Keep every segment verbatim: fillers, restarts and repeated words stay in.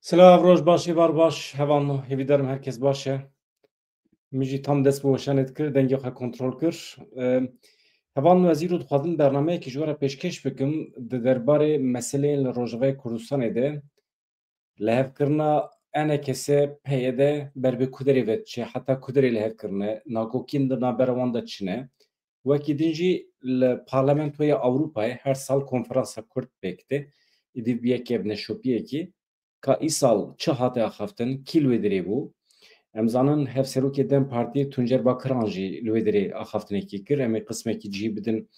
Silav, roj baş, êvar baş, hevalno, hêvîdarim herkes baş e. Min jî tam dest bi weşanê dikir, dengê xwe kontrol kir. Em, hevalno, ez îro dixwazim bernameyekî ji we re pêşkêş bikim di derbarê meseleyên li Rojavayê Kurdistanê de. Lihevkirina E N K S P Y D ber bi ku derê ve diçe, heta ku derê lihevkirine, nakokîn di navbera wan de çi ne. Wekî din jî li Parlamentoya Ewropayê her sal konferansa Kurd pêk tê. Îdî bi yekê bi neşopiyekî ka îsal çi hate axaftin, kî li wê dirê bû. Em zanin hevserokê DEM Partiyê Tuncer Bakiran jî li wê dirê axaftinekî kir. Em ê qismekî cihî bidin,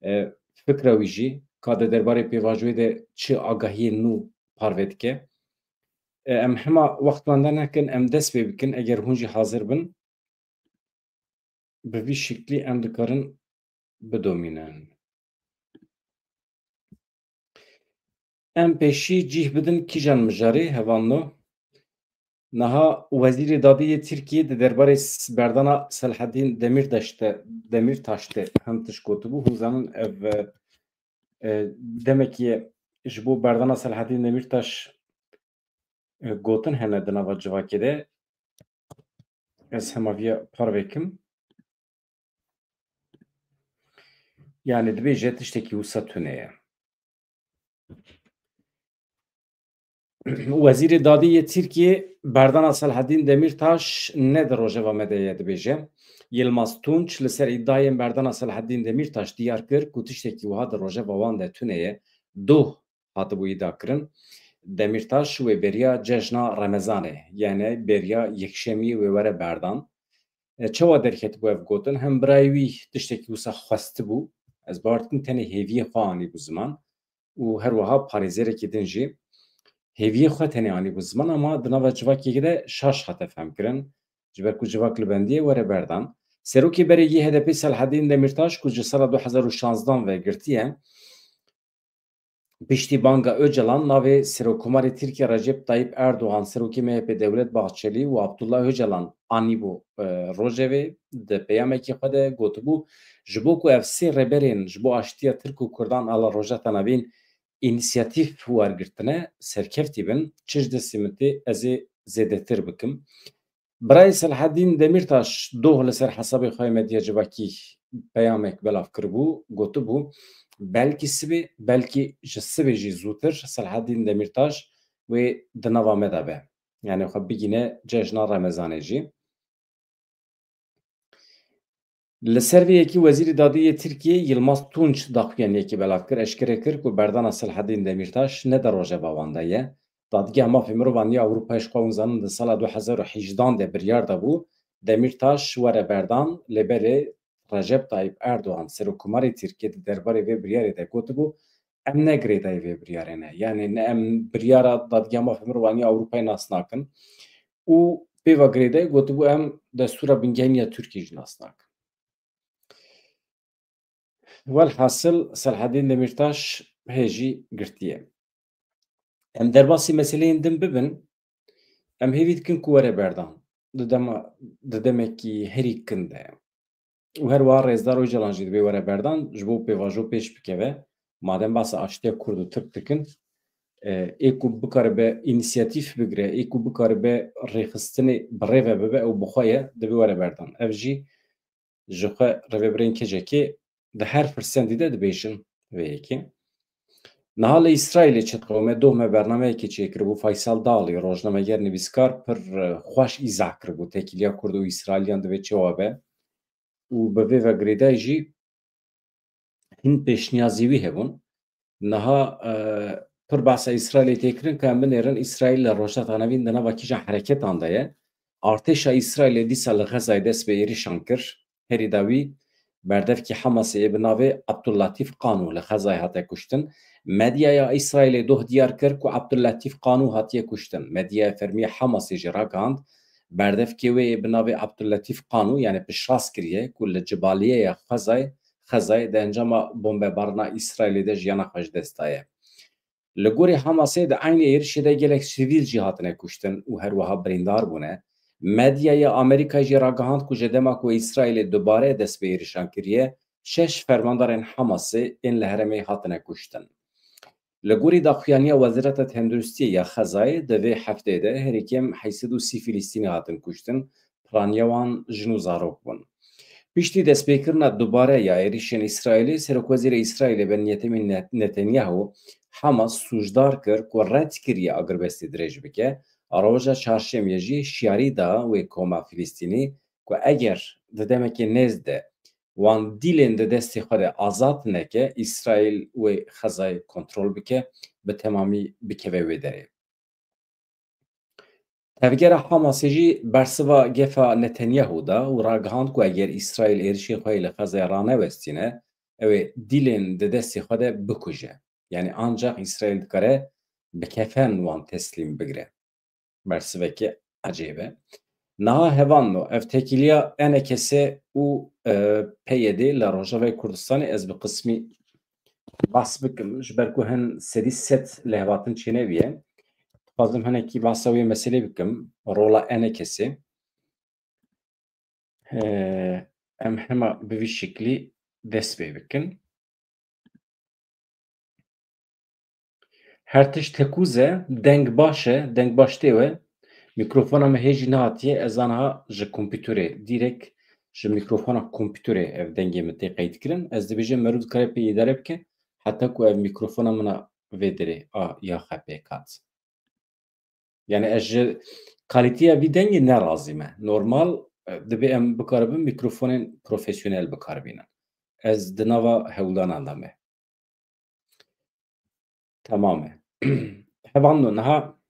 e, fikra wî jî, ka di derbarê pêvajoyê de çi agahiyên nû parve dike. E, em hema wext wenda nekin, em dest pê bikin, eger hûn jî hazir bin, bi vî şiklî em dikarin bidomînin. Em pêşî cih bidin kîjan mijarê, hevalno. Niha Wezîrê Dadê yê Tirkiyê di derbarê s-, berdana Selahaddîn Demîrtaş de, Demîrtaş de hem tişt gotibû. Hûn zanin ev, e, demekî ye ji bo berdana Selahaddîn Demîrtaş, e, gotin hene di nava civakê de. Ez hema viya parve kim. Yani dibêje tiştekî wisa tune ye. Wezîrê Dadî yê Tirkiyê berdana Selahaddîn Demîrtaş ne di rojeva me de ye, dibêje. Yilmaz Tunç li ser îdayên berdana Selahaddîn Demîrtaş diyar kir ku tiştekî wiha di rojeva wan de tune ye. Doh hatibû îda kirin. Demîrtaş wê beriya cejna Remezanê, yani beriya yekşemiyê wê were berdan. E, çawa derketibû ev gotin? Hem birayê wî tiştekî wisa xwestibû. Ez bawer dikim tenê hêviyê xwe anîbû ziman û her wiha parêzerekî din jî hêviyê xwe tenê anîbû ziman, ama di nava civakê de şaş hate fehmkirin. Ji ber ku civak li bendiyê were berdan. Serokê berê yê H D P Selahaddîn Demîrtaş ku ji sala du hezar û şanzdan ve girtiye, piştî banga Ocalan navê Serokkomarê Tirkiye Recep Tayyip Erdogan, Serokê M H P Devlet Bahçeli û Abdullah Ocalan anîbû, e, rojevê di peyamekî xwe de gotibû, ji bo ku ev sê rêberên ji bo aştiya Tirk û Kurdan a li Rojhilata Navîn înîsiyatîf wergirtine, serkeftî bin, çi ji destê min tê ez ê zêdetir bikim. Birayê Selahaddîn Demîrtaş doh li ser hesabê xwe yê medya civakî peyamek belav kiribû, gotibû, belkî sibê, belkî ji sibê jî zûtir Selahaddîn Demîrtaş wê di nava me de be. Yani xwe bigîne cejna Remezanê jî. Li ser vê yekî Wezîrê Dadî yê Tirkiyê Yilmaz Tunç daxuyaniyekê belav kir, eşkere kir ku berdana Selahaddîn Demîrtaş ne di rojeva wan de ye. Dadgeha Mafê Mirovan ya Ewropayê, ji xwe hûn zanin, di sala du hezar û hejdan de biryar dabû Demîrtaş were berdan, lê berê Recep Tayyip Erdogan, Serokkomarê Tirkiyê, di derbarê vê biryarê de gotibû, em ne girêdayî vê biryarê ne. Yani ne em biryara Dadgeha Mafê Mirovan ya Ewropayê nas nakin û pê ve girêdayî gotibû, em destûra bingehîn ya Tirkiyê jî nas nakin. Welhasil Selahaddîn Demîrtaş hê jî girtiye. Em derbasî meseleyên din bibin, em hêvî dikin ku were berdan. Di dema, di demekî herî kin de. Û her wiha Rêzdar Ocalan jî divê were berdan, ji bo pêvajo pêş bikeve. Madem basa aştiya Kurd û Tirk dikin, e, ê ku bikaribe înîsiyatîf bigire, ê ku bikaribe rêxistinê bi rê ve bibe, ew bi xwe ye, divê were berdan. Ev jî ji xwe rêvebirên K C Kê di her firsendî de dibêjin vê yekê. Niha li Îsraîlê çi diqewime, doh me bernameyekê çêkiribû, Faysal Dalî, rojnameger, nivîskar, pir, e, xweş îzah kiribû têkiliya Kurd û Îsraîliyan divê çawa be. Û bi vê ve girêdayî jî hin pêşniyazî wî hebûn. Niha, e, pir behsa Îsraîlê tê kirin, ka em binêrin Îsraîl li Rojhilata Navîn di nava kîjan hereketan de ye. Artêşa Îsraîlê dîsa li Xezayê dest bi êrişan kir. Herî dawî berdevkê Hamasê yê bi navê Abdullatîf Qanû li Xezayê hate kuştin. Medyaya Îsraîlê doh diyar kir ku Abdullatîf Qanû hatiye kuştin. Medyaya fermî ya Hamasê jî ragihand, berdevkê wê yê bi navê Abdullatîf Qanû, yani piştrast kiriye ku li Cibaliyeya Xezayê, Xezayê di encama bombebarina Îsraîlê de jiyana xwe ji dest daye. Li gorî Hamasê di eynî êrişê de gelek sivîl jî hatine kuştin û her wiha birîndar bûne. Medyaya Amerîkayê jî ragihand ku ji dema ku Îsraîlê dubare dest bi êrişan kiriye, şeş fermandarên Hamasê ên li herêmê hatine kuştin. Li gorî daxuyaniya Wezareta Tenduristiyê ya Xezayê, di vê hefteyê de herî kêm heyşt sed û sî Filistînî hatin kuştin, piraniya wan jin û zarok bûn. Piştî destpêkirina dubare ya êrîşên Îsraîlê, Serokwezîrê Îsraîlê Benyamin Net-, Netanyahu Hamas sûcdar kir ku red kiriye agirbestê dirêj bike, a roja çarşemiyê jî şiyarî da wê koma Filistînî ku eger di demekê nêz de wan dîlên di destê xwe de azad neke, Îsraîl wê Xezayê kontrol bike, bi temamî bikeve wê derê. Tevgera Hamasê jî bersiva gefa Netanyahu da û ragihand ku eger Îsraîl êrişên xwe yê li Xezayê ranewestîne, ew ê dîlên di destê xwe de bikuje. Yanî ancaq Îsraîl dikare bi kefen wan teslîm bigire. Bersivekî ecêb e. Niha hevalno, ev têkiliya E N K S û, e, P Y D li Rojavayê Kurdistanê ez bi qismî behs bikim. Ji ber ku hin sedî sed lêhatin çênebûye, dixwazim hinekî behsa wê meselê bikim. Rola E N K S. E, em hema bi vî şeklî dest pê bikin. Her tişt tekûz e, deng baş e, deng baş tê we. Mîkrofona me hê jî nehatiye, ez aniha ji kompîterê, dîrek ji mîkrofona kompîterê ev dengê min tê qeydkirin. Ez dibêjim meriv dikare pê îdare bike, heta ku ev mîkrofona min a vê derê a ya xwe pêk hat. Yani ez ji kalîteya vî dengê ne razî me. Normal, e, dibê em bikaribin mîkrofonên profesyonel bikaribînin. Ez di nava hewldanan de me. Tamam e. Hevalno, niha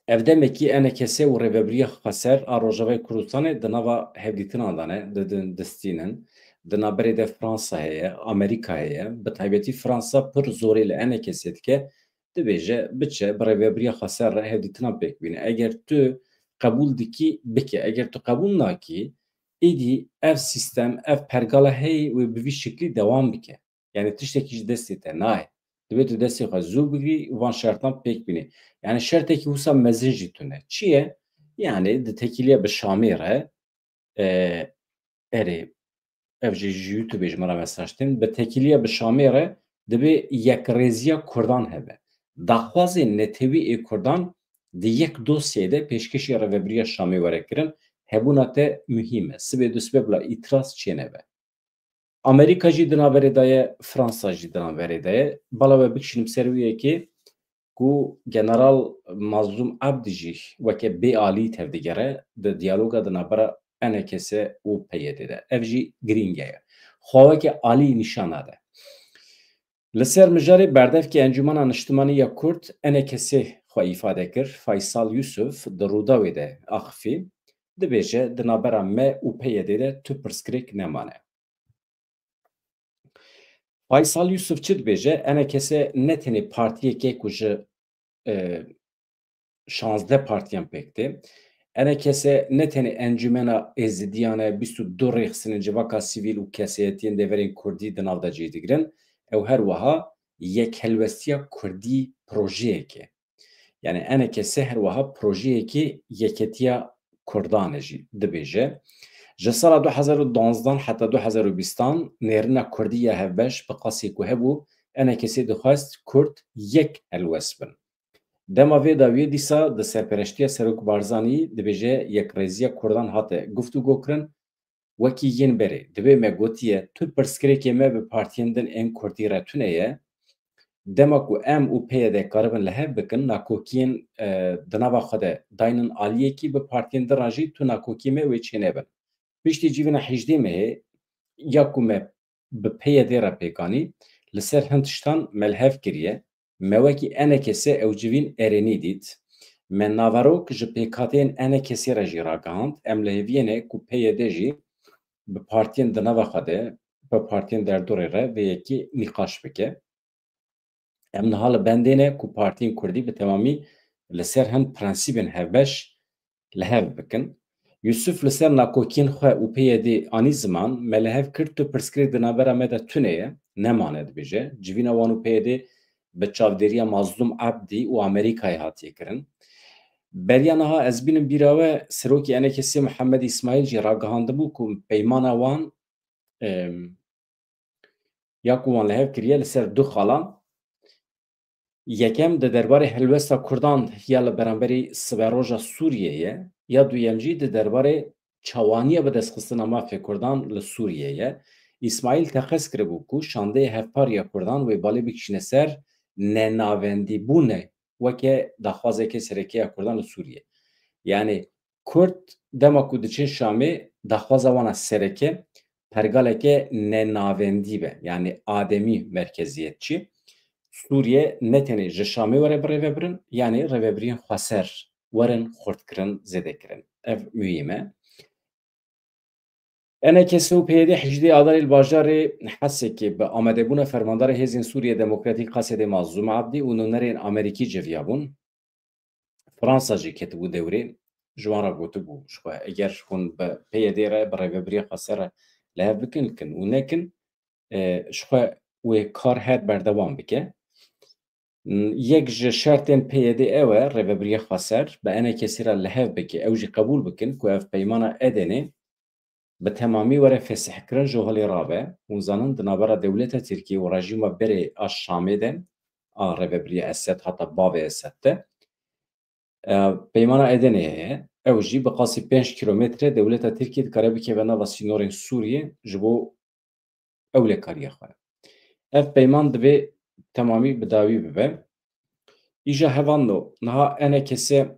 ev demekî E N K S û Rêvebiriya Xweser a Rojavayê Kurdistanê di nava hevdîtinan de ne, di, di, distînin. Di navberê de Fransa heye, Amerîka heye. Bi taybetî Fransa pir zorê li E N K S dike. Dibêje, biçe bi Rêvebiriya Xweser re hevdîtinan pêk bîne. Eger tu qebûl dikî, bike. Eger tu qebûl nakî, êdî ev sîstem, ev pergala heyî wê bi vî şeklî dewam bike. Yani tiştekî ji destê te nayê. Divê tu destê xwe zû bigirî û van şertan pêk bînî. Yani şertekî wisa mezin jî tune. Çi ye? Yani di têkiliya bi Şamê re, e, erê, ev jî ji YouTubeê ji min re mesaj tên. Bi têkiliya bi Şamê re divê yekrêziya Kurdan hebe. Daxwazên netewî ê Kurdan di yek dosyayê de pêşkêşî Rêvebiriya Şamê were kirin. Hebûna te muhîm e. Sibê dusibê bila îtiraz çênebe. Amerîka jî di navberê de ye, Fransa jî di navberê de ye. Bala we bikişînim ser wî yekê ku General Mazlûm Abdî jî weke bêalî tevdigere di diyaloga di navbera E N K S û P Y D de. Ev jî girîng e. Xwe weke alî nîşan nade. Li ser mijarê berdevkê Encûmena Niştimanî ya Kurd E N K S xwe îfade kir, Faysal Yusuf di Rûdawê de axifî, dibêje, di navbera me û P Y D de tu pirsgirêk nemane. Faysal Yusuf çi dibêje? E N K S ne tenê partiyek e ku ji, e, şazdeh partiyan pêk tê. E N K S ne tenê Encûmena Êzidiyan e, bîst û du rêxistinên civaka sivîl û kesayetiyên deverên Kurdî di nav de cih digirin. Ew her wiha yekhelwestiya Kurdî projeyek e. Yani E N K S her wiha projeyekê yeketiya Kurdan e jî dibêje. Ji sala du hezar û duanzdan heta du hezar û bîstan nêrina Kurdî ya hevbeş bi qasî ku hebû, E N K S dixwest Kurd yek helwest bin. Dema vê dawiyê dîsa di serpereştiya Serok Barzanî dibêje yekrêziya Kurdan hate guftûgokirin, wekî yên berê. Divê me gotiye, tu pirsgirêkê me bi partiyên din ên Kurdî re tune ye. Dema ku em û P Y D karibin li hev bikin, nakokiyên, e, di nava xwe de daynin aliyekî, bi partiyên din re jî tu nakokiyê me wê çênebin. Piştî civîna hejdê mehê ya ku me bi P Y D re pêk anî, li ser hin tiştan me li hev kiriye. Me wekî E N K S ew civîn erênî dît. Me naverok ji pêkhateyên E N K S re jî ragihand. Em li hêviyê ne ku P Y D jî bi partiyên di nava xwe de, bi partiyên derdorê re vê yekê nîqaş bike. Em niha li bendê ne ku partiyên Kurdî bi temamî li ser hin prensîbên hevbeş li hev bikin. Yusuf li ser nakokiyên xwe û P Y D anî ziman, me li hev kir, tu pirsgirêk di navbera me de tune ye, nemane dibêje. Civîna wan û P Y D bi çavdêriya Mazlûm Abdî û Amerîkayê hatiye kirin. Beriya niha ez bînim bîra we, Serokê E N K S Mihemed Îsmaîl jî ragihandibû ku peymana wan, em, ya ku wan li hev kiriye li ser du xalan, Yekem di derbarê helwesta Kurdan ya li beramberî siberoja Sûriyê ye, ya duyem jî di derbarê çawaniya bidestxistina mafê Kurdan li Sûriyê ye. Îsmaîl teqez kiribû ku şandeyê hevpar ya Kurdan wê balê bikişîne ser nenavendîbûnê weke daxwazeke sereke ya Kurdan li Sûriyê. Yanî Kurd dema ku diçin Şamê daxwaza wan a sereke pergaleke nenavendî be, yanî ademî merkeziyetçî. Sûriye ne tenê ji Şamê were birêvebirin, yanî rêvebiriyên xweser werin xurtkirin, zêdekirin. Ev muhîm e. E N K S û P Y D hejdê Adarê li bajarê Hesekê bi amadebûna fermandarê Hêzên Sûriye Demokratîk Qesedê Mazlûm Abdî û nûnerên Amerîkî civiyabûn. Fransa jî ketibû dewrê. Ji wan re gotibû, ji xwe, eger hûn bi P Y D re, bi rêvebiriya xweser re li hev bikin, li kin û nekin, e, ji xwe wê kar her berdewam bike. Yek ji şertên P Y D ew e, rêvebiriya xweser bi E N K S'ê re li hev bike, ew jî qebûl bikin ku ev peymana Edenê bi temamî were fesihkirin ji holê rabe. Hûn zanin, di navbera dewleta Tirkiyê û rejîma berê a Şamê de, a rêvebiriya Esed, hata bavê Esed de, e, peymana Edenê heye. Ew jî bi qasî pênc kîlometre dewleta Tirkiyê dikare bikeve nava sînorên Sûriyê ji bo ewlekariya xwe. Ev peyman divê temamî bi dawî bibe. Îja hevando, niha E N K S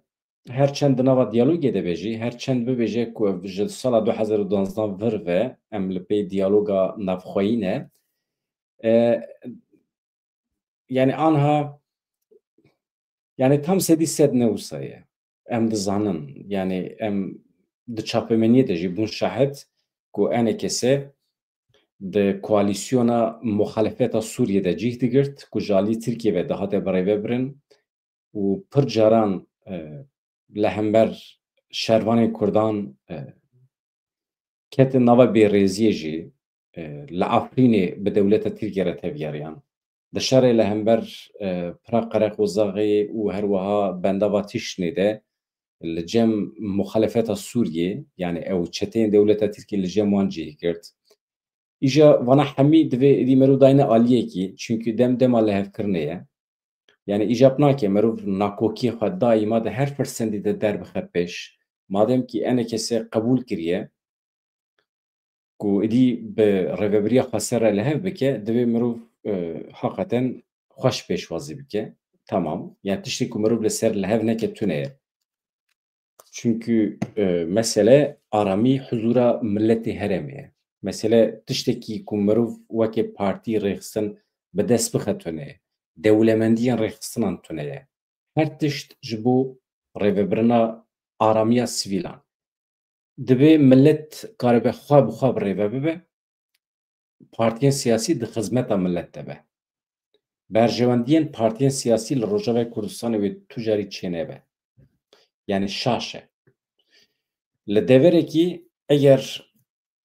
her çend di nava diyalogê de be jî, her çend bibêje ku ev ji sala du hezar û duwazdeh vir ve em li pey diyaloga navxweyî ne, e, yani anha, yani tam sedî sed ne wisa ye. Em dizanin, yani em di çapemeniyê de jî bûn şahid ku E N K S di koalîsyona muxalefeta Sûriyê de cih digirt ku ji alî Tirkiyê ve dihate birêvebirin û pir caran, e, li hember şervanên Kurdan, e, ketin nava bêrêziyê jî, e, li Efrînê bi dewleta Tirkiyê re tevgeriyan. Di şerê li hember, e, pira Qereqozaxê û her wiha bendava Tişnê de li cem muxalefeta Sûriyê, yani ew çeteyên dewleta Tirkiyê li cem wan cih girt. Îja vana hemî divê êdî mero dayne aliyekî, çunkî dem dema lihevkirinê ye. Yani îcab nake merov nakokiyê xwe daîma di her firsendî de derbixe pêş. Madem kî E N K S qebûl kiriye ku êdî bi rêvebiriya xweser re li hev bike, divê mirov, e, heqeten xweş pêşwazî bike. Tamam. Yani tiştê ku mirov li ser li hev neke tune ye. Çünkü, e, mesele aramî, huzura miletê herêmê ye. Mesele tiştekî ku mirov weke partî rêxistin bi dest bixe tune ye. Dewlemendiyên rêxistinan tune ye. Her tişt ji bo rêvebirina aramiya sivîlan. Divê milet karibe xwe bi xwe bi rêve bibe. Partiyên siyasî di xizmeta milet de be. Berjewendiyên partiyên siyasî li Rojavayê Kurdistanê wê tu carî çênebe. Yani şaş e. Li deverekî eger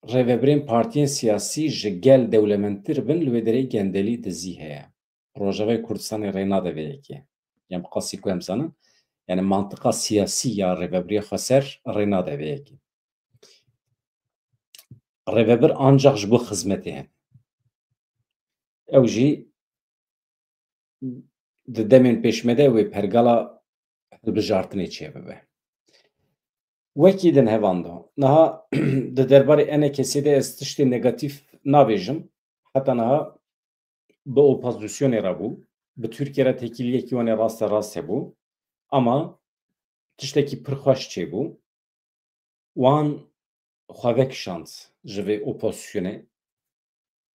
rêvebirên partiyên siyasî ji gel dewlemendtir bin, li wê derê gendelî dizî heye. Rojavayê Kurdistanê rê nade vê yekê. Yani bi qasî ku em zanin, yani mantiqa siyasî ya rêvebiriya xweser rê nade vê yekê. Rêvebir ancak ji bo xizmetê hene. Ew jî di demên pêşme de wê pergala hilbijartinê çêbibe. Wekî din hevando. Niha di derbarê E N K S'ê de ez tiştê negatîf nabêjim. Heta niha bi opozisyonê re bû. Bi Tirkiye re têkiliyekî wan ê raste rast hebû. Ama tiştekî pir xweş çêbû. Wan xwe vekişand ji vê opozisyonê.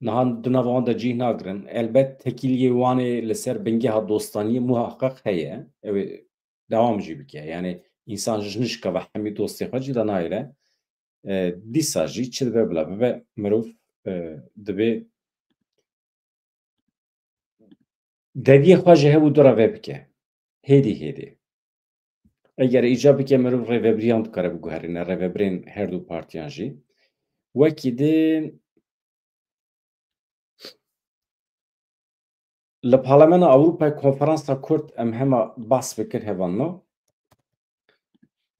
Niha di nava wan de cih nagirin. Elbet têkiliyê wan ê li ser bingeha dostaniyê muhaqqeq heye. Ew ê dewam jî bike. Yani însan ji nişkeve hemî dostê xwe cî de nayêle. E, dîsa jî çi dibe bila bibe, mirov, e, divê deviyê xwe ji hev û du re vebike. Hêdî hêdî. Eger îcab bike, mirov rêvebiriyan dikare biguherîne, rêvebirên her du partiyan jî. Wekî din li Parlamena Ewropayê Konferansa Kurd em hema bas bikir hevalno.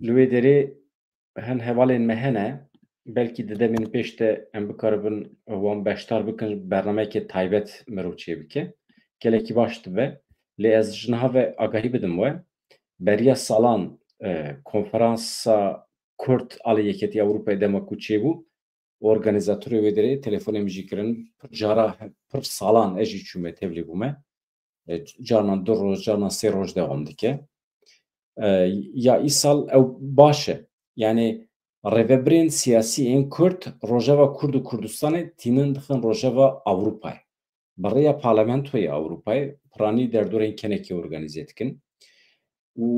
Li wê derê hin hevalên me hene, belkî di demên pêş de em bikaribin wan beşdar bikin, bernameyekê taybet mirov çêbike. Gelekî baş dibe. Lê ez ji niha ve agahî bidim we. Beriya salan, e, konferansa Kurd a li Yeketî Ewropayê dema ku çêbû, organîzatorê wê derê telefonê min jî kirin. Pir cara, pir salan ez jî çûme tevlî bûme. E, carnan du roj, carnan sê roj dewam dike. E, ya îsal ew baş e. Yani rêvebirên siyasî ên Kurd rojeva Kurd û Kurdistanê tînin dixin rojeva Ewropayê. Bi rêya Parlamentoyê Ewropayê piranî derdorên kenekê organîze dikin û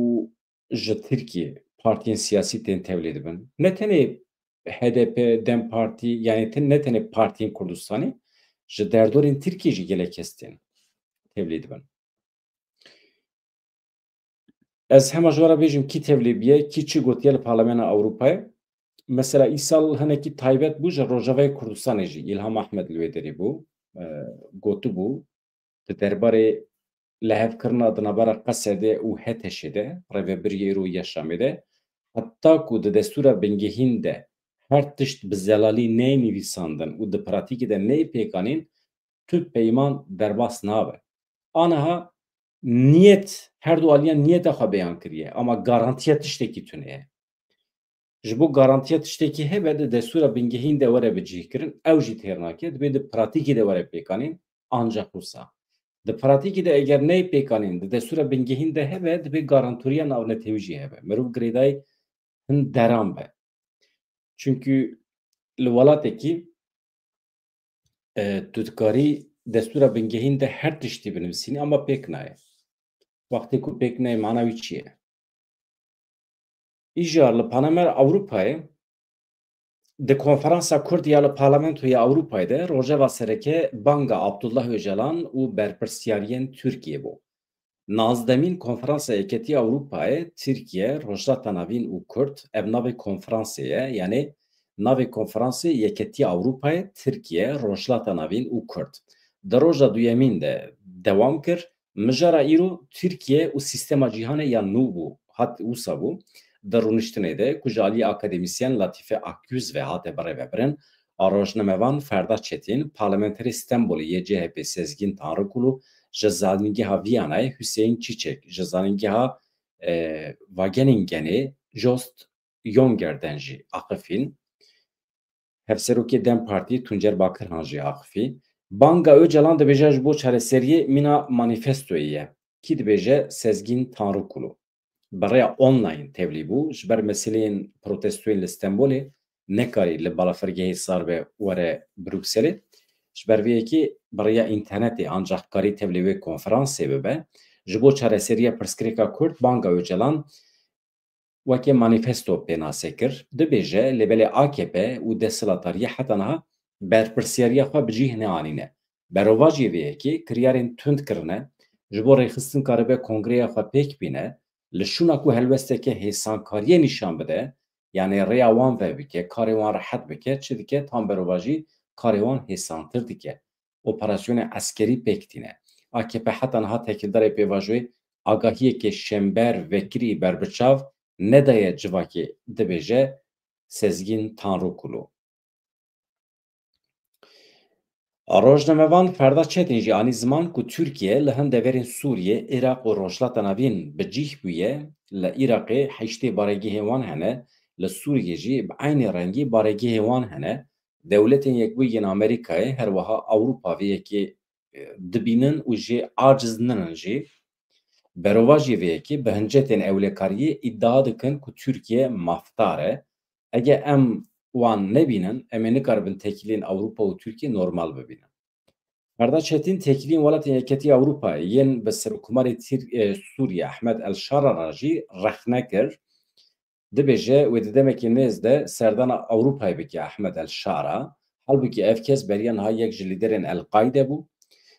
ji Tirkiyê partiyên siyasî tên tevlî dibin. Ne tenê H D P, DEM Partî, yani te-, ne tenê partiyên Kurdistanê, ji derdorên Tirkiyê jî gelek kes tên tevlî dibin. Ez hema ji we re bêjim kî tevlî bûye, kî çi gotiye li Parlamena Ewropayê. Mesela îsal hinekî taybet bû ji Rojavayê Kurdistanê jî. Îlham Ahmed li wê derê bû, e, gotibû, di derbarê lihevkirina di navbera Qesedê û Heteşê de, rêvebiriyê îro ya Şamê de, heta ku di destûra bingehîn de her tişt bi zelalî neyê nivîsandin û di pratîkê de neyê pêkanîn, tu peyman derbas nabe. Aniha niyet, her du aliyan niyeta xwe beyan kiriye, ama garantiya tiştekî tune ye. Ji bo garantiya tiştekî hebe di destûra bingehîn de were bicihkirin, ew jî têr nake, dibê di pratîkê de were pêkanîn, ancaq wisa. Di pratîkê de eger neyê pêkanîn, di destûra bingehîn de hebe, dibê garantoriya navnetewî jî hebe. Mirov girêdayî hin deran be. Çunkî li welatekî, e, tu dikarî destûra bingehîn de her tiştî binivîsînî, ama pêk nayê. Wextê ku pêk nayê, mana wî çi ye? Îcar li Panemer Ewropayê, di konferansa Kurd ya li Parlamentoya Ewropayê de rojeva sereke banga Abdullah Öcalan û berpirsiyariyên Tirkiyê bû. Nazdemîn Konferansa Yeketî Ewropayê, Tirkiye, Rojhilata Navîn û Kurd, ev navê konferansê ye, yanî navê konferansê Yeketî Ewropayê, Tirkiye, Rojhilata Navîn û Kurd. Di roja duyemîn de dewam kir, mijara îro Tirkiye û sîstema cîhanê ya nû bû, hat wisa bû. Di rûniştinê de ku ji aliyê akademîsyen Latîfe Akyüz ve hate birêvebirin, a rojnamevan Ferda Çetin, parlamenterê Stenbolê yê C H P Sezgîn Tanrıkulu, ji Zanîngeha Viyanayê Hüseyin Çiçek, ji Zanîngeha, e, Wageningenê Jost Jongerden jî axifîn. Hevserokê DEM Partî Tuncer Bakirhan jî axifî. Banga Öcalan dibêje ji bo çareseriyê mîna manîfestoyê ye. Kî dibêje? Sezgîn Tanrıkulu. Bi rêya online tevlî bû. Ji ber meseleyên protestoyên li Stenbolê nekarî li balafirgehê Sarbe were Brukselê. Ji ber vê yekê bi rêya înternetê ancax karî tevlî wê konferansê bibe. Ji bo çareseriya pirsgirêka Kurd, Banga Öcalan weke manîfesto pênase kir. Dibêje, lê belê A K P û desthilatdariyê heta niha berpirsiyariya xwe bi cih neanîne. Berovajiyê vê yekê kiryarên tund kirine, ji bo rêxistin karibe kongreya xwe pêk bîne, li şûna ku helwesteke hêsankariyê nîşan bide, yanî rêya wan vebike, karê wan rehet bike, çi dike? Tam berovajî karê wan hêsantir dike. Operasyonê eskerî pêk tîne. A K P heta niha têkildarê pêvajoyê agahiyeke şember vekirî berbiçav nedaye civakê, dibêje Sezgîn Tanrıkulu. Rojnamevan Ferda Çetin jî anî ziman ku Tirkiye li hin deverên Sûriyê, Iraq û Rojhilata Navîn bi cih bûye. Li Iraqê heştê baregehê wan hene, li Sûriyê jî bi eynî rengî baregehê wan hene. Dewletên Yekbûyî yên Amerîkayê, her wiha Ewropa vê yekê, e, dibînin û jê aciz ninin jî. Berovajiyê vê yekê bi hincetên ewlekariyê îdia dikin ku Tirkiye mafdar e. Ege em wan nebînin, em ê nikaribin têkiliyên Ewropa û Tirkiye normal bibînin. Ferda Çetin têkiliyên Welatên Yeketî Ewropayê yên bi Serokkomarê Tir-, e, Sûriye Ehmed El Şara re jî rexne kir. Dibêje, wê di demekî nêz de serdana Ewropayê bike Ehmed El Şara. Halbûkî ev kes beriya niha yek ji lîderên El Qaîde bû.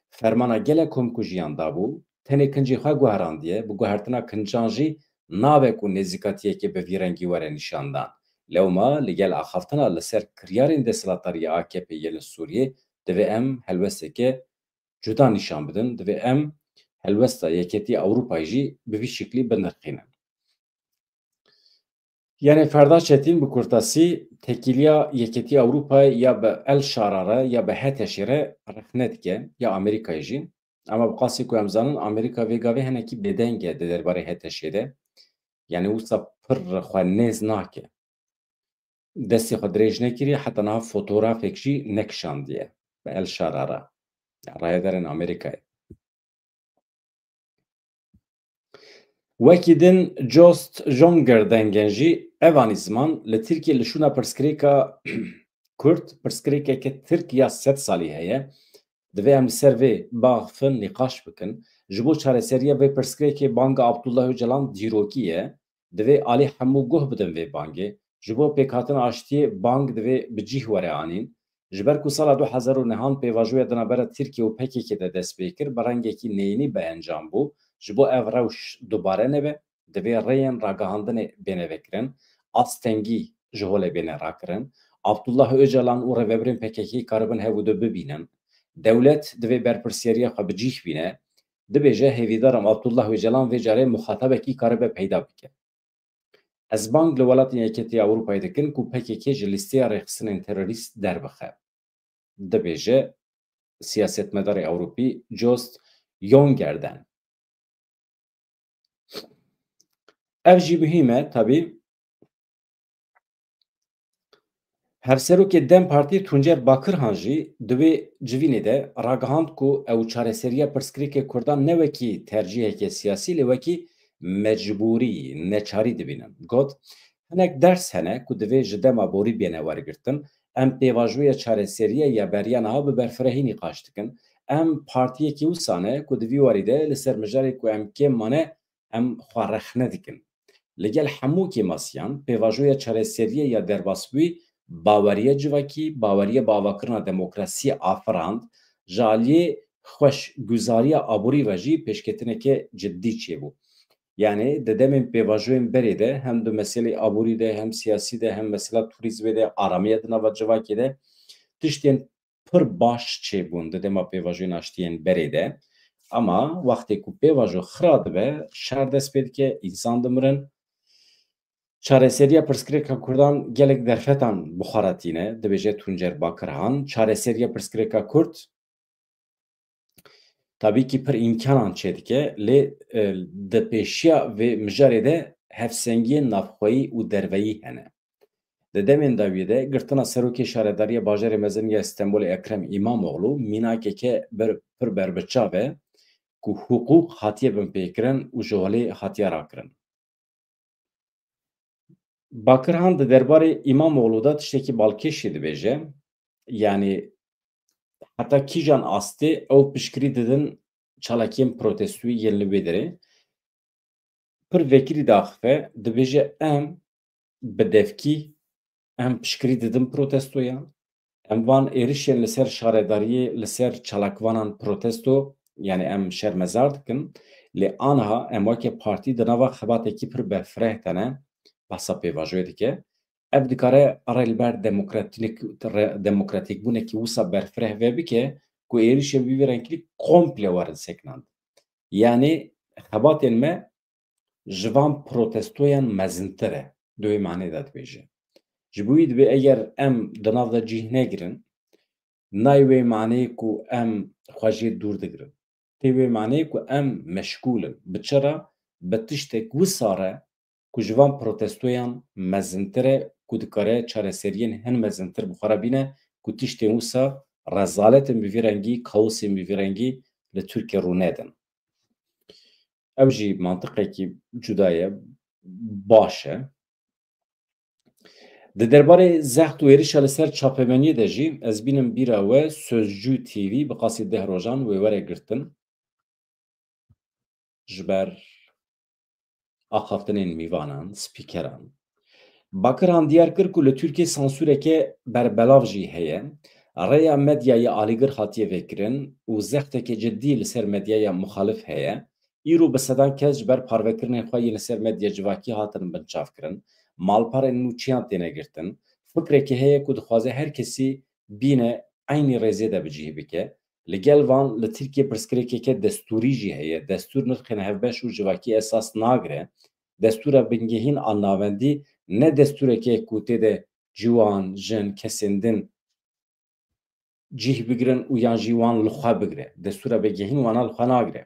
Fermana gelek komkujiyan dabû. Tenê kincê xwe guherandiye, bi guhertina kincan jî nabe ku nêzîkatiyekê bi vî rengî were nîşandan. Lewma li gel axaftina li ser kiryarên desthilatdariya A K P yên li Sûriyê, divê em helwesteke cuda nîşan bidin, divê em helwesta Yeketî Ewropayê jî bi vî şiklî binirxînin. Yanî Ferda Çetin bi kurtasî têkiliya Yeketî Ewropayê ya bi El Şara re ya bi Heteşê re rexne dike, ya Amerîkayê jî. Ama bi qasî ku em zanin, Amerîka vê gavê hinekî bêdeng e di derbarê HTŞ'ê de. Yani wisa pir xwe nêz nake. Destê xwe dirêj nekiriye, heta niha fotografek jî nekişandiye bi El Şarara. Rayedarên Amerîkayê. Wekî din Jost Jonger Dengen jî evanî ziman li Tirkiyê li şûna pirsgirêka Kurd pirsgirêkeke Tirk ya sed salî heye. Divê em li ser vê baxifin, nîqaş bikin. Ji bo çareseriya vê pirsgirêkê banga Abdullah Ocalan dîrokî ye. Divê alî hemû guh bidin vê bangê. Ji bo pêkhatina aştiyê bang divê bi cîh were anîn. Ji ber ku sala du hezar û nehan pêvajoya di navbera Tirkiye û PKK de dest pê kir, bi rengekî neyînî bi encam bû. Ji bo ev rewş dubare nebe, divê rêyên ragihandinê bêne vekirin, astengî ji holê bêne rakirin. Abdullah Ocalan û rêvebirên PKK karibin hev û du bibînin. Dewlet divê berpirsiyariya xwe bi cîh bîne. Dibêje, hêvîdar im Abdullah Ocalan vê carê muxatabekî karibe peyda bike. Ez bang li Welatên Yekîtiya Ewropayê dikin ku PKK ji lîsteya rêxistinên terorîst derbixe, dibêje siyasetmedarê Ewropî Jost Jongerden. Ev jî muhîm e, tabî. Hevserokê DEM Partî Tuncer Bakirhan jî di wê civînê de ragihand ku ew çareseriya pirsgirêkê Kurdan ne wekî tercîheke siyasî, lê wekî mecbûrî, neçarî dibînin. Got, hinek ders hene ku divê ji dema borî bêne wergirtin. Em pêvajoya çareseriya ya beriya niha bi berfirehî nîqaş dikin. Em partiyekî wisa ne ku di vî warî de li ser mijarê ku em kêm mane, em xwe rexne dikin. Li gel hemû kêmasiyan, pêvajoya çareseriyê ya derbasbûyî baweriya civakî, baweriya bi avakirina demokrasiyê afirand, ji aliyê xweşguzariya aborî ve jî pêşketineke cidî çêbû. Yani di demên pêvajoyên berê de hem di meselê aborî de, hem siyasî de, hem mesela turîzmê de, aramiya di nava civakê de tiştên pir baş çêbûn di dema pêvajoyên aştiyên berê de. Ama wextê ku pêvajo xira dibe, şer dest pê dike, însan dimirin. Çareseriya pirsgirêka Kurdan gelek derfetan bi xwe re tîne, dibêje Tuncer Bakirhan. Çareseriya pirsgirêka Kurd tabî kî pir îmkanan çêdike, lê, e, di pêşiya vê mijarê de hevsengiyên navxweyî û derveyî hene. Di demên dawiyê de girtina serokê şaredariya bajarê mezin ya Stenbolê Ekrem Îmamoğlu mînakeke ber-, pir berbiçav e ku hiqûq hatiye binpêkirin û ji holê hatiye rakirin. Bakirhan di derbarê Îmamoğlu de tiştekî balkêşî dibêje, yanî heta kîjan astê ew piştgirî didin çalakiyên protestoyî yên li wê derê. Pir vekirî diaxife, dibêje, em bi devkî, em piştgirî didin protestoyan. Em van êrişên li ser şaredariyê, li ser çalakvanan protesto, yani em şermezar dikin. Lê aniha em weke partî di nava xebatekî pir berfireh de ne, behsa pêvajoyê dike. Ev dikare rê li ber demokratîk-, re-, demokratîkbûnekî wisa berfireh vebike ku êrişên bi vî rengkirî komple werin sekinandin. Yani xebatên me ji van protestoyan mezintir e. Di wê manê de dibêje. Ji bo wî dibê eger em di nav de cîh negirin, nayê wê maneyê ku em xwe jê dûr digirin. Tê wê maneyê ku em meşgûl in. Bi çi re? Bi tiştek wisa re ku ji van protestoyan mezintir e, ku dikare çareseriyên hin mezintir bi xwe re bîne, ku tiştên wisa rezaletên bi vî rengî, kaosên bi vî rengî li Tirkiye rûnedin. Ew jî mantiqekî cuda ye, baş e. Di derbarê zext û êrişa li ser çapemeniyê de jî ez bînim bîra we, Sözcü T V bi qasî deh rojan wê were girtin. Ji ber axaftinên mîvanan, spîkeran. Bakirhan diyar kir ku li Tirkiyê sansûreke berbelav jî heye. Rêya medyayê alîgir hatiye vekirin û zexteke cidî li ser medyaya muxalif heye. Îro bi sedan kes ji ber parvekirinên xwe yên li ser medya civakî hatin binçavkirin. Malperên nû çiyan têne girtin. Fikrekê heye ku dixwaze her kesî bîne eynî rêzê de bi cih bike. Li gel van li Tirkiye pirsgirêkeke destûrî jî heye. Destûr nirxên hevbeş û civakî esas nagire. Destûra bingehîn a navendî ne destûreke ku tê de ciwan, jin, kesên din cih bigirin û yan jî wan li xwe bigire. Destûra vegehîn wana li xwe nagire.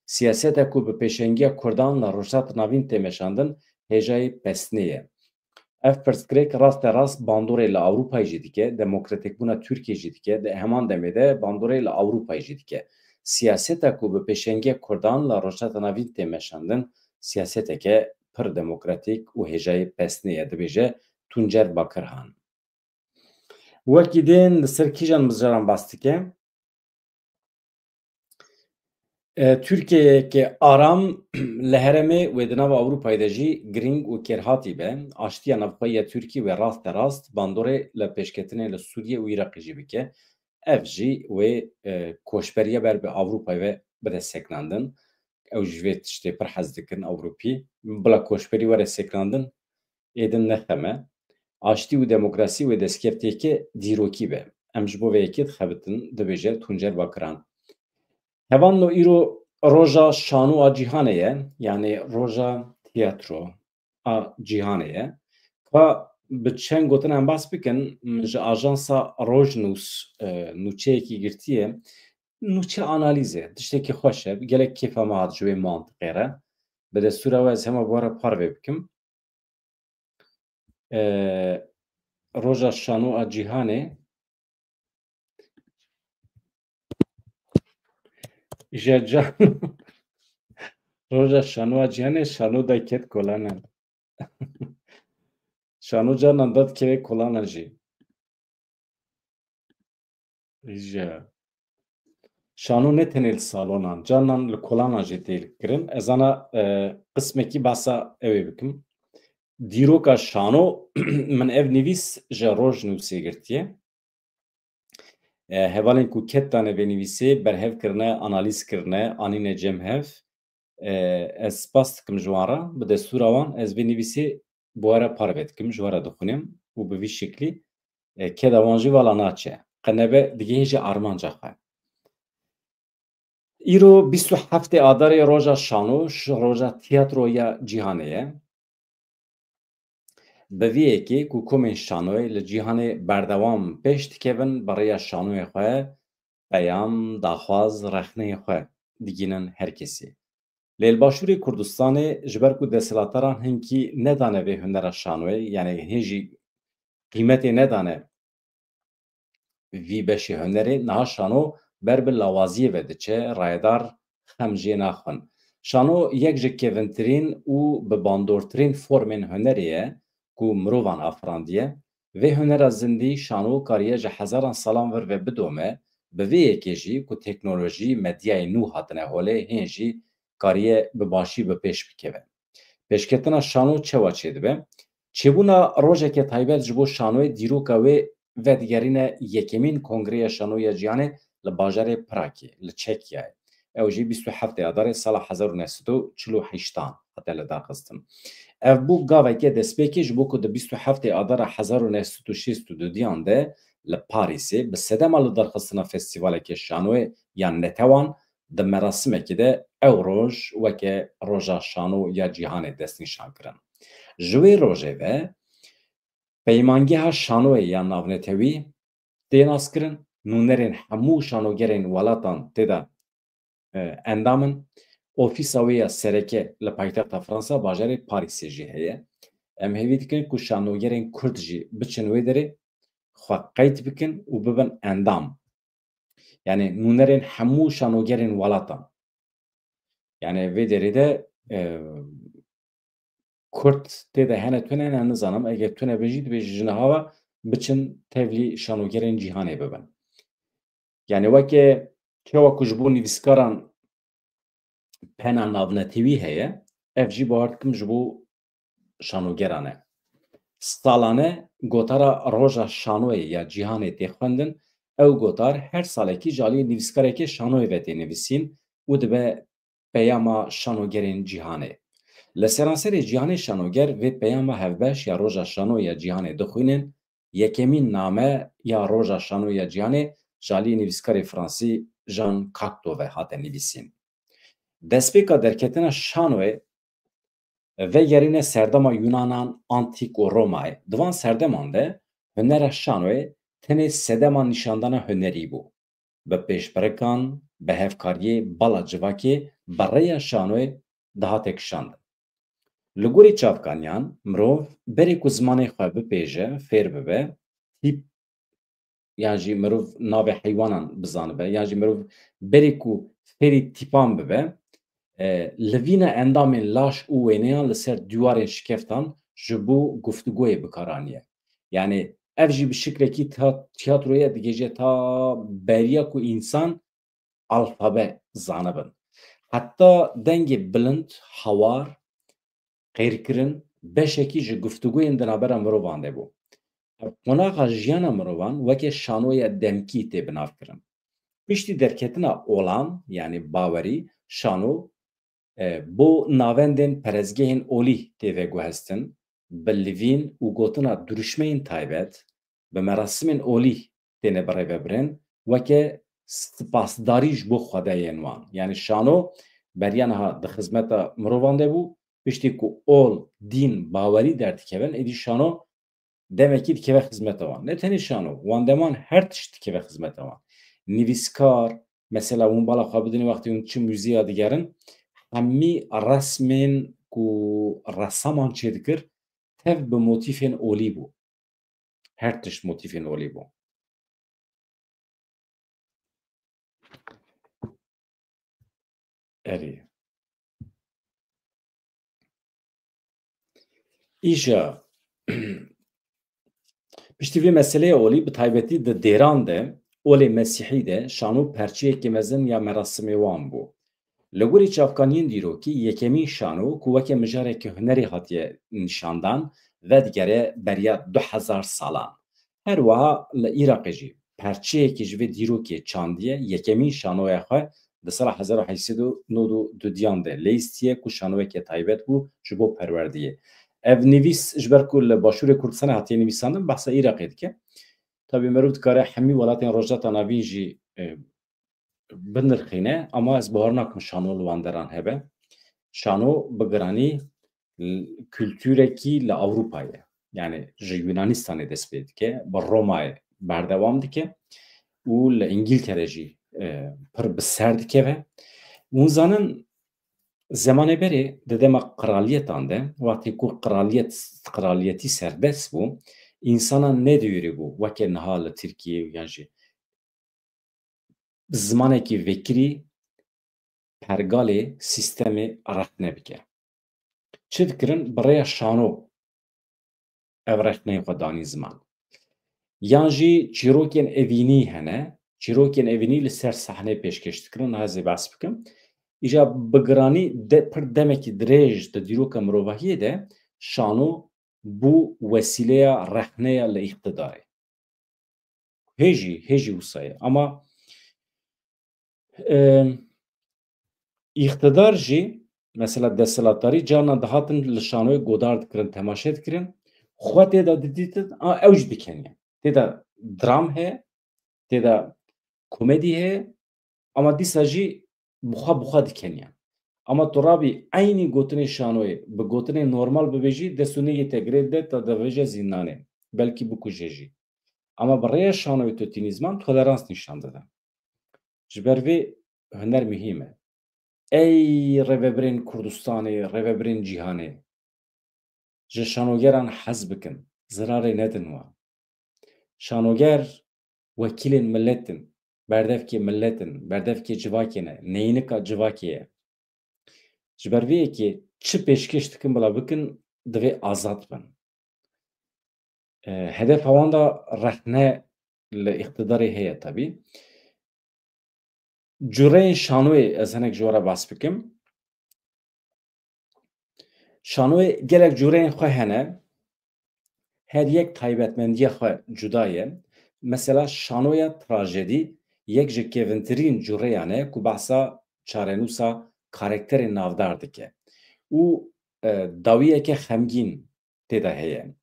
Siyaseta ku bi pêşengiya Kurdan li Rojhilata Navîn tê meşandin, hêjayî pestinê ye. Ev pirsgirêk raste rast bandorê li Ewropayê jî dike, demokratîkbûna Tirkiyê jî dike, di heman demê de bandorê li Ewropayê jî dike. Siyaseta ku bi pêşengiya Kurdan li Rojhilata Navîn tê meşandin, siyaseteke pir demokratîk û hêjayî pestinê ye, dibêje Tuncer Bakirhan. Wekî din li ser kîjan mijaran bas dike? E, Tirkiyeyeke aram li herêmê wê di nava Ewropayê de jî girîng û kêrhatî be. Aştiya navxweyî ya Tirkî wê raste rast bandorê li pêşketinê li Sûriyê û Iraqê jî bike. Ev jî wê, e, koçberiya ber bi Ewropayê ve bide sekinandin. Ew ji vê tiştê pir hez dikin Ewropî. Bila koçberî were sekinandin, êdin nexeme. Aştî û demokrasî wê destkeftiyeke dîrokî be. Em ji bo vê yekê dixebitin, dibêje Tuncer Bakiran. Hevalno, îro roja şano a cîhanê ye, yanî roja tiyatro a cîhanê ye. Ka bi çend gotin em bas bikin, min ji ajansa Rojnûs, e, nûçeyekî girtiye. Nûçe analîz e, tiştekî xweş e. Gelek kêfa me hat ji wê mantiqê re. Bi destûra we ez hema bi we re parve bikim. E, roja şano a cîhanê. Îja can. Roja şano a cîhanê, şano da ket kolanan. Şano carnan da dikeve kolanan jî. Îja. Şano ne tenê li salonan, carnan li kolanan jî tê kirin. Ez ana, e, qismekî basa ew ê bikim. Dîroka şano, min ev nivîs ji Rojnûsê girtiye. E, hevalên ku ketdane vê nivîsê berhev kirine, analîz kirine, anîne cem hev. E, ez spas dikim ji wan re. Bi destûra wan ez vê nivîsê bi we re parve dikim, ji we re dixwînim û bi vî şeklî, e, keda wan jî vala naçe. Qenebe digihêje armanca xwe. Îro bîst û heftê Adarê roja şano, ş-, roja tiyatroya cîhanê ye. Bi vî yekê ku komên şanoyê li cîhanê berdewam pêş dikevin, bi rêya şanoyê xwe peyam, daxwaz, rexneyê xwe digînin her kesê. Lê li Başûrê Kurdistanê, ji ber ku desthilatdaran hinkî nedane vê hunera şanoyê, yanî hê jî qîmetê nedane vî beşê hunerê, niha şano ber bi lawaziyê ve diçe, rayedar xem jê naxwin. Şano yek ji kevintirîn û bi bandortirîn formên hunerê ye ku mirovan afirandiye. Vê hunera zindî, şano, kariye ji hezaran salan vir ve bidome, bi vê yekê jî ku teknolojî, medyayê nû hatine holê, hên jî kariye bi başî bi pêş bikeve. Pêşketina şano çawa çêdibe? Çêbûna rojeke taybet ji bo şanoyê, dîroka wê vedigerîne yekemîn Kongreya Şanoyê ya Cîhanê li bajarê Pragê, li Çekyayê. Ew jî bîst û heftê Adarê sala hezar û neh sed û çil û heştan hate lidarxistin. Ev bû gaveke destpêkê ji bo ku di bîst û heftê Adara hezar û neh sed û şêst û dudiyan de li Parîsê bi sedema lidarxistina festîvaleke şanoyê ya netewan di merasimekê de ew roj weke roja şano ya cîhanê destnîşan kirin. Ji wê rojê ve Peymangeha Şanoyê ya Navnetewî tê naskirin, nûnerên hemû şanogerên welatan tê de, e, endam in. Ofîsa wê ya sereke li paytexta Fransa, bajarê Parîsê jî heye. Em hêvî dikin ku şanogerên Kurd jî biçin wê derê, xwe qeyd bikin û bibin endam. Yanî nûnerên hemû şanogerên welatan. Yanî vê derê de, e, Kurd tê de hene tune ne, nizanim, eger tune be jî dibêje ji niha ve biçin tevlî şanogerên cîhanê bibin. Yanî weke çawa ku ji bo nivîskaran pena navnetewî heye, ev jî bawer dikim ji bo şanogeran e. Salane gotara Roja Şanoyê ya Cîhanê tê xwendin, ew gotar her salekî ji aliyê nivîskarekê şanoyê ve tê nivîsîn û dibe peyama şanogerên cîhanê. Li seranserê cîhanê şanoger vê peyama hevbeş ya Roja Şanoyê ya Cîhanê dixwînin, yekemîn name ya Roja Şanoyê ya Cîhanê ji aliyê nivîskarê fransî Jean Cocteau ve hate nivîsîn. Destpêka derketina şanoyê vegerîne serdema Yunanan Antîk û Romayê. Di van serdeman de hunera şanoyê tenê sedema nîşandana hunerî bû. Bi pêşbirikan, bi hevkariyê bala civakê bi rêya şanoyê dihate kişandin. Li gorî çavkaniyan, mirov berê ku zimanê xwe bipêje, fêr bibe, tîp yan jî mirov navê heywanan bizanibe, yan jî mirov berê ku fêrî tîpan bibe, e, livîna endamên laş û wêneyan li ser dîwarên şikeftan ji bo guftûgoyê bi kar aniye. Yanî ev jî bi şikilekî ta-, tiyatroyê digihîje ta beriya ku însan alfabe zanibin. Heta dengê bilind, hawar, qêrkirin beşekî ji guftûgoyên di navbera mirovan de bû. Ev qonaxa jiyana mirovan weke şanoya demkî tê binavkirin. Piştî derketina olan, yanî bawerî, şano, e, bo navendên perestgehên olî tê veguhestin, bi livîn û gotina dirûşmeyên taybet, bi merasimên olî têne birêvebirin, weke spasdarî ji bo xwedeyên wan. Yanî şano beriya niha di xizmeta mirovan de bû, piştî ku ol, dîn, bawerî derdikevin, êdî şano demekî dikeve xizmeta wan. Ne tenê şano, wan deman her tişt dikeve xizmeta wan. Nivîskar, mesela hûn bala xwe bidinê wextê hûn çi muzîya digerin, hemî resmên ku resaman çêdikir, tev bi motîfên olî bû. Her tişt motîfên olî bû. Erê. Îja, piştî vê meseleyê olî, bi taybetî di dêran de, olê mesîhî de, şano perçeyekî mezin ya merasimê wan bû. Li gorî çavkaniyên dîrokî, yekemîn şano ku weke mijareke hunerî hatiye nîşandan, vedigere beriya du hezar salan. Her wiha li Iraqê jî perçeyekî ji vê dîrokê çandiye, yekemîn şanoya xwe di sala hezar û heyt sed û nod û dudiyan de leyîstiye ku şanoyeke taybet bû ji bo perwerdiyê. Ev nivîs ji ber ku li Başûrê Kurdistanê hatiye nivîsandin, behsa Iraqê dike. Tabî meriv dikare hemî welatên Rojhilata Navîn jî, e, binirxîne, ama ez bawer nakim şano li wan deran hebe. Şano bi giranî l-, kulturekî li Ewropa ye. Yani ji Yunanistanê dest pê dike, bi Roma'yê berdewam dike û li Îngiltere jî, e, pir bi ser dikeve. Hûn zanin, zemanê berê di dema qiraliyetan de, wextê ku qiraliyet, qiraliyetî serbest bû, însanan nedîwêrî bû, weke niha li Tirkiyê yan jî bi zimanekî vekirî pergalê sîstemê rexne bike. Çi dikirin? Bi rêya şano ev rexneyê xwe danî ziman. Yan jî çîrokên evînî hene, çîrokên evînî li ser sahneyê pêşkêş dikirin, niha ez ê behs bikim. Îja bi giranî de, pir demekî dirêj di dîroka mirovahiyê de şano bû wesîleya rexneya li îqtidarê. Hê jî, hê jî wisa ye. Ama, e, îqtidar jî, mesela desthilatdarî carna dihatin li şanoyê godar dikirin, temaşe dikirin. Xwe tê de didîtin, a, ew jî dikeniye. Tê de dram heye, tê de komedî heye, ama dîsa jî bi xwe, bi xwe dikeniye. Ama tu rabî eynî gotinê şanoyê bi gotinê normal bibêjî, dest û nigê te girê dide, te dibêje zîndanê. Belkî bikuje jî. Ama bi rêya şanoyê tu tînî ziman, tolerans nîşan dide. Ji ber vê huner muhîm e. Ey rêvebirên Kurdistanê, rêvebirên cîhanê, ji şanogeran hez bikin, zirarê nedin wan. Şanoger wekîlên milet in, berdevkê milet in, berdevkê civakê ne, neynika civakê ye. Ji ber vê yekê çi pêşkêş dikin bila bikin, divê azad bin. E, hedefa wan de rexne li îqtidarê heye tebî. Cureyên şanoyê ez hinek ji we re behs bikim. Şanoyê gelek cureyên xwe hene. Her yek taybetmendiya xwe cuda ye. Mesela şanoya trajedî yek ji kêvintirîn cureyan e ku behsa çarenûsa karakterên navdar dike. Û, e, dawiyeke xemgîn tê de heye.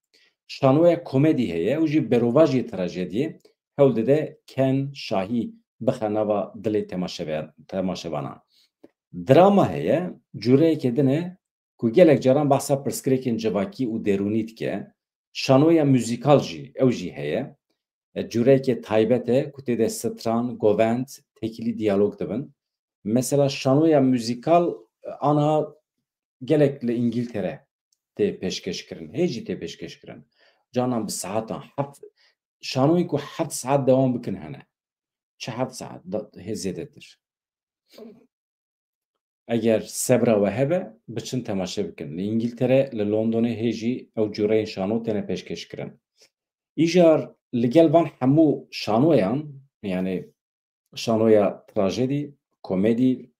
Şanoya komedî heye û jî berovajê trajediyê hewl dide ken, şahî bixe nava dilê temaşeve-, temaşevanan. Drama heye, cureyeke din e ku gelek caran behsa pirsgirêkên civakî û derûnî dike. Şanoya muzîkal jî, ew jî heye. e, cûreyekê taybet e ku tê de stran, govend, tekîlî diyalog dibin. Mesela şanoya muzîkal, e, aniha gelek li Îngiltere tê pêşkêş kirin. Hê jî tê pêşkêş kirin. Canan bi saetan heft, şanoyê ku heft saet dewam bikin hene. Çi heft saet da, hê zêdetir. Eger sebra we hebe, biçin temaşe bikin. Li Îngiltere, li Londonê hê jî ew cûreyên şano têne pêşkêş kirin. Îcar li gel van hemû şanoyan, yani şanoya trajedî, komedî,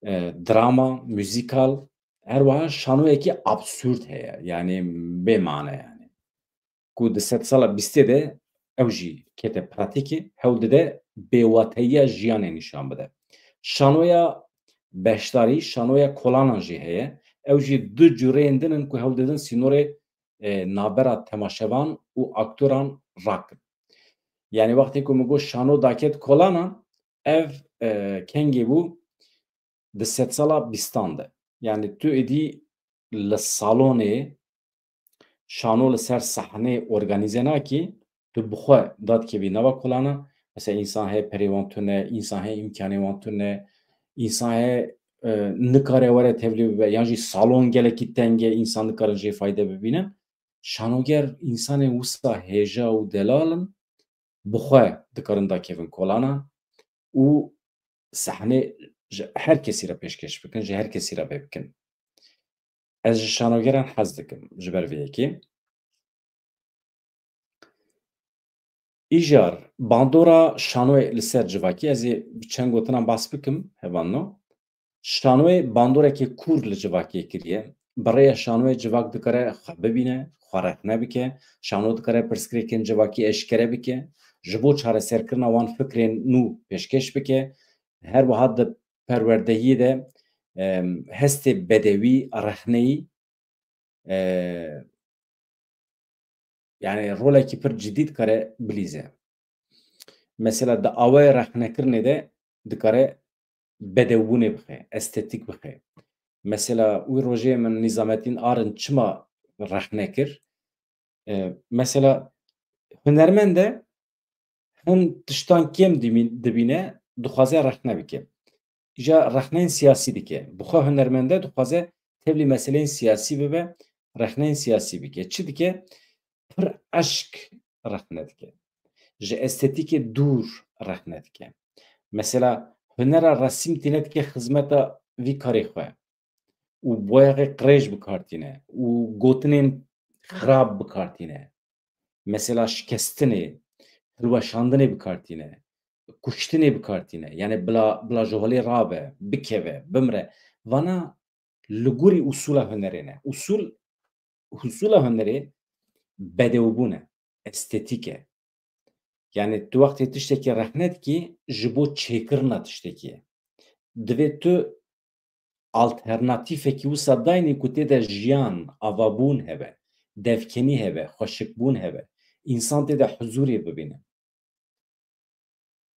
e, drama, muzîkal, her wiha şanoyekî absurd heye, yani bê mane yani. Ku di sedsala bîstê de ew jî kete pratîkê, hewl dide bêwateyiya jiyanê nîşan bide. Şanoya beşdarî, şanoya kolanan jî heye. Ew jî du cûreyên din in ku hewl didin sînorê, e, navbera temaşevan û aktoran rakin. Yani wextê ku min got şano daket kolanan, ev, e, kengê bû di sedsala bîstan de. Yani tu êdî li salonê şano li ser sahnê organîze nakî, tu bi xwe dadikevî nava kolana. Mesela însan heye perê wan tune, însan heye îmkanê wan tune, însan heye, e, nikare were tevlî bibe, yan jî salon gelekî teng e, însan nikarin jê fayde bibînin. Şanoger însanên wisa hêja û delal in, bi xwe dikarin dakevin kolana û sahnê ji her kesî re pêşkêş bikin, ji her kesî re vê bikin. Ez ji şanogeran hez dikim, ji ber vê yekê. Îcar, bandora şanoyê li ser civakî, ez ê bi çend gotinan behs bikim, hevalno. Şanoyê bandorekê kûr li civakê kiriye. Bi rêya şanoyê civak dikare xwe bibîne, xwe rexne bike. Şano dikare pirsgirêkên civakî eşkere bike. Ji bo çareserkirina wan fikrên nû pêşkêş bike. Her wiha di perwerdehiyê de, em, hestê bedewî, rehneyî, e, yani rolekî pir cidî dikare bilîze. Mesela di awayê rexnekirinê de dikare bedewbûnê bixe, estetîk bixe. Mesela wî rojê min Nîzametîn Arin çima rexne kir? E, mesela hunermend e, hin tiştan kêm dimî-, dibîne, dixwaze rexne bike. Îja rexneyên siyasî dike. Bi xwe hunermend e, dixwaze tevlî meseleyên siyasî bibe, rexneyên siyasî bike. Çi dike? Pir eşk rexne dike. Ji estetîkê dûr rexne dike. Mesela hunera resîm tîne dike xizmeta vî karê xwe û boyaxê qirêj bi kar tîne û gotinên xirab bi kar tîne. Mesela şikestinê, hilweşandinê bi kar tîne, kuştinê bi kar tîne. Yani bila, bila ji holê rabe, bikeve, bimre. Vana li gorî usûla hunerê ne. Usûl, usûla hunerê bedewbûn e, estetîk e. Yani tu wextê tiştekî rexne dikî, ji bo çêkirina tiştekî ye. Divê tu alternatîfekî wisa daynî ku tê de jiyan, avabûn hebe, devkenî hebe, xweşikbûn hebe, însan tê de huzûrê bibîne.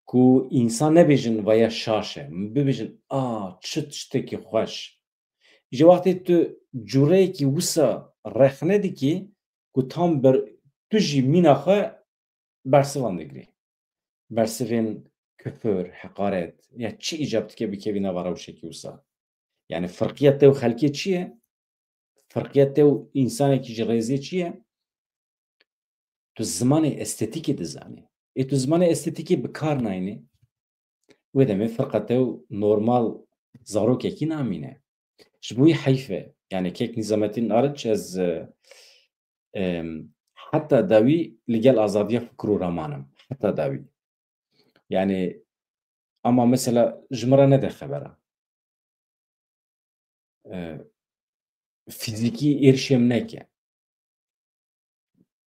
Ku însan nebêjin vaya şaş e, bibêjin, a, çi tiştekî xweş. Ji wextê tu cûreyekî wisa rexne dikî ku tam ber-, tu jî mîna xwe bersivan digirî. Bersivên kufur, heqaret, ya çi îcab dike bikevî nava rewşekî wisa. Yani firqiya te û xelkê çi ye? Firqiya te û însanekî ji rêzê çi ye? Tu zimanê estetîkê dizanî. Ê tu zimanê estetîkê bi kar nayînî, wê demê firqa te û normal zarokekî namîne. Ji bo wî heyf e. Yani kek Nîzametîn Arinç ez, e, em, heta dawî li gel azadiya fikir û raman im. Heta dawî. Yani ama mesela ji min re nede xebera. E, fîzîkî êrişê min neke.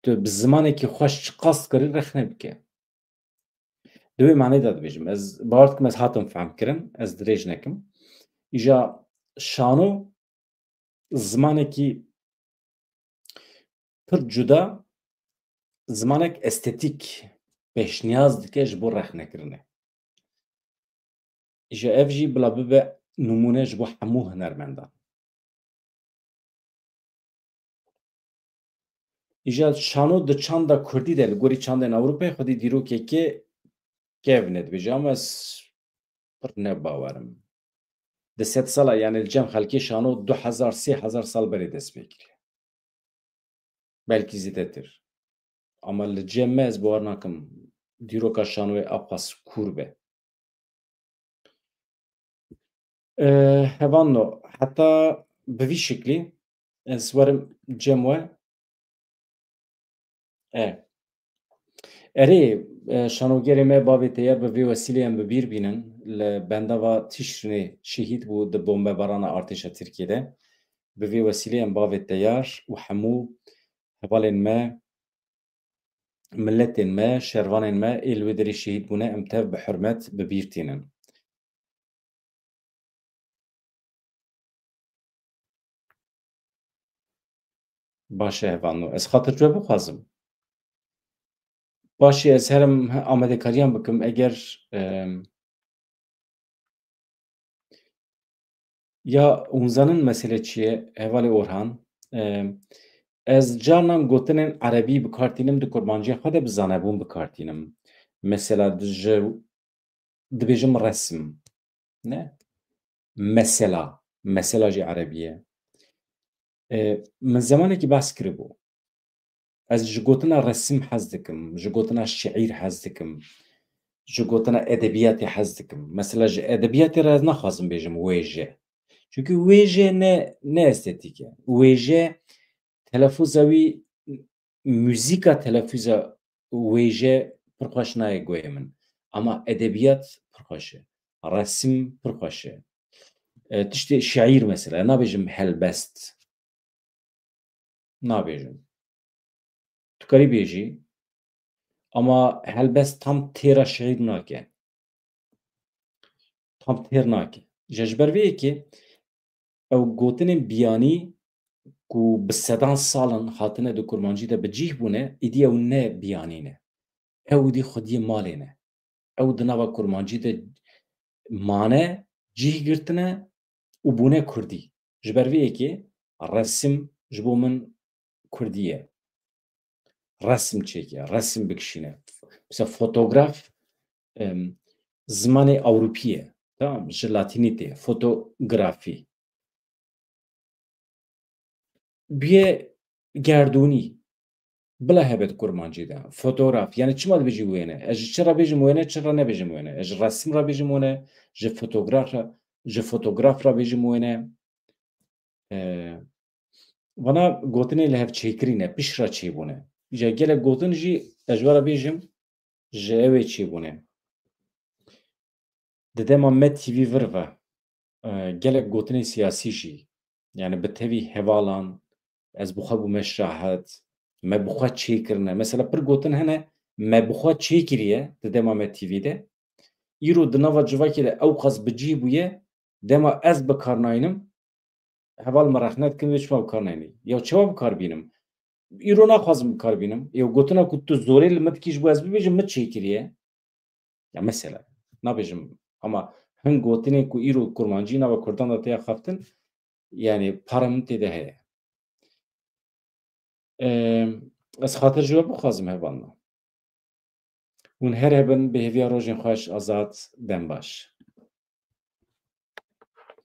Tu bi zimanekî xweş çiqas dikarî rexne bike. Di wê maneyê de dibêjim. Ez bawer dikim ez hatim fehmkirin, ez dirêj nekim. Îja şano zimanekî pir cuda, zimanek estetîk pêşniyaz dike ji bo rexnekirinê. Ji ev jî bila bibe nimûne ji bo hemû hunermendan. Îja şano di çanda kurdî de, li gorî çandên Ewropayê xwedî dîrokekê kevn e dibêje, ama ez pir ne bawer im. Di sed sala, yani li cem xelkê şano du hezar, sê hezar sal berê dest pê kiriye. Belkî zêdetir. Ama li cem me ez bawer nakim dîroka şanoyê ewqas kûr be. E, hevalno, heta bi vî şiklî ez werim cem we. E. Erê, e, şanogerê me bavê teyar bi vê wesîlê em bi bîr bînin. Li bendava Tişrînê şehîd bû di bombebarana artêşa Tirkiyê de. Bi vê wesîlê em bavê teyar û hemû hevalên me, miletên me, şervanên me ê li wê derê şehîd bûne, em tev bi hurmet bi bîr tînin. Baş e, hevalno. Ez xatir ji we bixwazim. Baş e, ez herim amadekariyan bikim. Eger, em, ya hûn zanin mesele çi ye, hevalê Orhan? Em, ez carnan gotinên erebî bi kar tînim, di kurmanciya xwe de bi zanebûn bi kar tînim. Mesela di ji, dibêjim resim. Ne? Mesela. Mesela jî erebî ye. E, min zemanekî behs kiribû. Ez ji gotina resim hez dikim, ji gotina şiîr hez dikim, ji gotina edebiyatê hez dikim. Mesela ji edebiyatê re ez naxwazim bêjim wêje. Çünkü wêje ne, ne estetîk e. Wêje telaffuza wî, muzîka telaffuza wêje pir xweş nayê guhê min. Ama edebiyat pir xweş e. Resim pir xweş e. E, tiştê şiîr mesela, nabêjim helbest. Nabêjim. Tu karî bêjî, ama helbest tam têra şiîr nake. Tam têr nake. Ji, ji ber vê yekê ew gotinên biyanî ku bi sedan sal in hatine di kurmancî de bi cîh bûne, îdî ew ne biyanî ne. Ew îdî xwediyê malê ne. Ew di nava kurmancî de mane, cîh girtine û bûne kurdî. Ji ber vê yekê resim ji bo min kurdî ye. Resim çêke, resim bikişîne. Mesela fotograf, em, zimanê Ewropî ye. Tamam, ji Latînî tê. Fotografî. Bûye gerdûnî. Bila hebe di kurmancî de. Fotograf. Yani çima dibêjî wêne? Ez ji çi re bêjim wêne, çi re nebêjim wêne? Ez ji resim re bêjim wêne, ji fotograf re, ji fotograf re bêjim wêne. E, vana gotinê li hev çêkirî ne, pişt re çêbûne. Îja gelek gotin jî ez ji we re bêjim, ji ew ê çêbûne. Di dema Me T V vir ve, e, gelek gotinên siyasî jî, yani bi tevî hevalan, ez bi xwe bûme şahid, me bi xwe çêkirine. Mesela pir gotin hene, me bi xwe çêkiriye di dema Me T V de. Îro di nava civakê de ewqas bi cih bûye, dema ez bi kar naynim, heval me rexne dikin, wê çima bi kar nayne? Ya çawa bi kar bînim? Îro naxwazim bi kar bînim. Ew gotina ku tu zorê li min dikî ji bo ez bibêjim, min çêkiriye. Ya mesela, nabêjim, ama hin gotinên ku îro kurmancî nava kurdan de têya xaftin, yani para min tê de heye. Em, ez xatir ji we bixwazim hevalno. Hûn her hebin, bi hêviya rojên xweş, azad, dem baş.